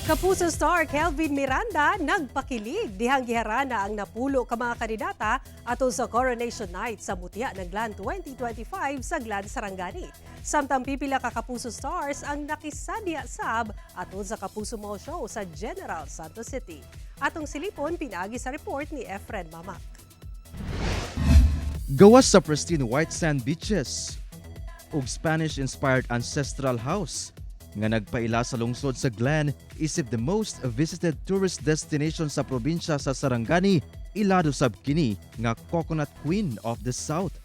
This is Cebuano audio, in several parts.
Kapuso star Kelvin Miranda nagpakilig dihang giharana ang napulo ka mga kandidata atol sa Coronation Night sa Mutya ng Glan 2025 sa Glan, Sarangani. Samtang pipila ka Kapuso stars ang nakisadya sab atol sa Kapuso Mall Show sa General Santos City. Atong silipon pinaagi sa report ni Efren Mamak. Gawas sa pristine white sand beaches ug Spanish-inspired ancestral house nga nagpaila sa lungsod sa Glan isip the most visited tourist destination sa probinsya sa Sarangani, ilado sab kini nga Coconut Queen of the South.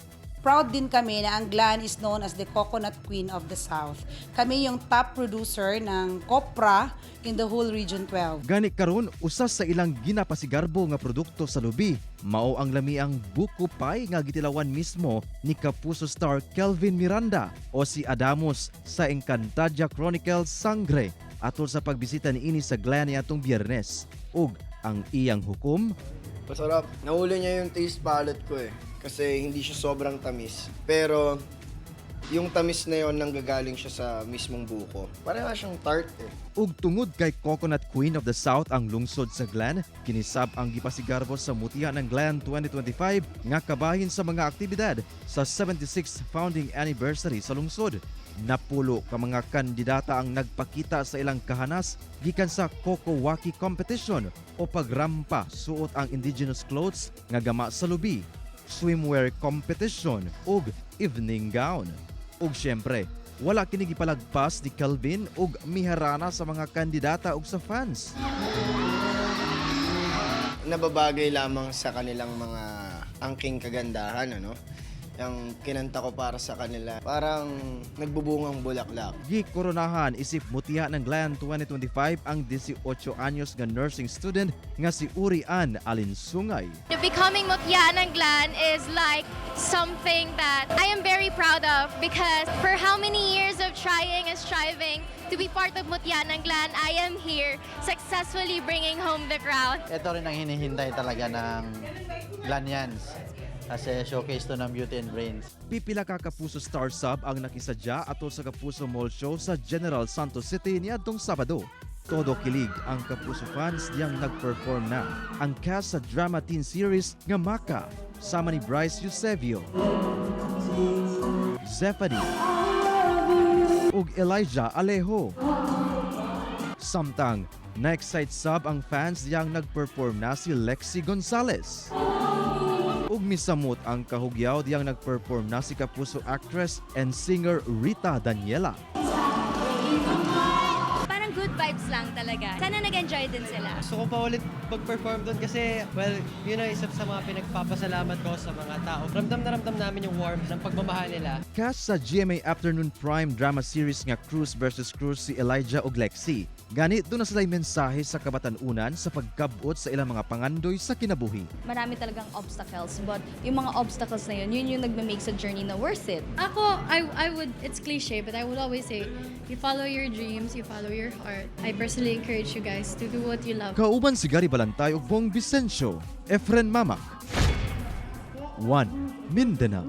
Proud din kami na ang Glan is known as the Coconut Queen of the South. Kami yung top producer ng copra in the whole Region 12. Gani karon, usa sa ilang ginapasigarbo nga produkto sa lubi mao ang lamiang buko pie nga gitilawan mismo ni Kapuso star Kelvin Miranda o si Adamos sa Encantadia Chronicles Sangre atol sa pagbisita niini sa Glan atong Biyernes. Ug ang iyang hukom? Masarap. Nahuli niya yung taste palate ko eh. Kasi hindi siya sobrang tamis. Pero yung tamis na yon, nanggagaling siya sa mismong buko. Parang nga siyang tart eh. Ug tungod kay Coconut Queen of the South ang lungsod sa Glan, kini sab ang gipasigarbo sa Mutya ng Glan 2025 nga kabahin sa mga aktibidad sa 76th founding anniversary sa lungsod. Napulo ka mga kandidata ang nagpakita sa ilang kahanas gikan sa Coco Waki Competition o pagrampa suot ang indigenous clothes nga gama sa lubi, swimwear competition ug evening gown. Ug syempre, wala kini gipalagpas ni Kelvin ug miharana sa mga kandidata ug sa fans. Nababagay lamang sa kanilang mga angking kagandahan, ano? Yung kinanta ko para sa kanila, parang nagbubungang bulaklak. Gikoronahan isip Mutya ng Glan 2025 ang 18 anyos nga nursing student nga si Uri Ann Alinsungay. Becoming Mutya ng Glan is like something that I am very proud of because for how many years of trying and striving to be part of Mutya ng Glan, I am here successfully bringing home the crown. Ito rin ang hinihintay talaga ng Glanians kasi showcase to ng Beauty and Brains. Pipila ka Kapuso star sab ang nakisadya atol sa Kapuso Mall Show sa General Santos City niadtong Sabado. Todo kilig ang Kapuso fans diyang nag-perform na ang cast sa drama teen series nga Maka sama ni Bryce Eusebio, Zephanie ug Elijah Alejo. Samtang na-excite sab ang fans diyang nag-perform na si Lexi Gonzalez. Ug misamot ang kahugyaw diyang nag-perform na si Kapuso actress and singer Rita Daniela. Parang good vibes lang talaga. Sana nag-enjoy din sila. Gusto ko pa ulit mag-perform doon kasi, well, yun ang isa sa mga pinagpapasalamat ko sa mga tao. Ramdam na ramdam namin yung warmth ng pagmamahal nila. Cast sa GMA Afternoon Prime drama series nga Cruz vs. Cruz si Elijah ug Lexi. Gani duna sila mensahe sa kabatan-unan sa pagkabot sa ilang mga pangandoy sa kinabuhi. Marami talagang obstacles. But yung mga obstacles na yun, yun yung nagme-make sa journey na worth it. Ako, I would, it's cliche, but I would always say, you follow your dreams, you follow your heart. I personally encourage you guys to do what you love. Kauban si Gary Balantay ug Bong Vicencio, Efren Mamak. 1 Mindanao.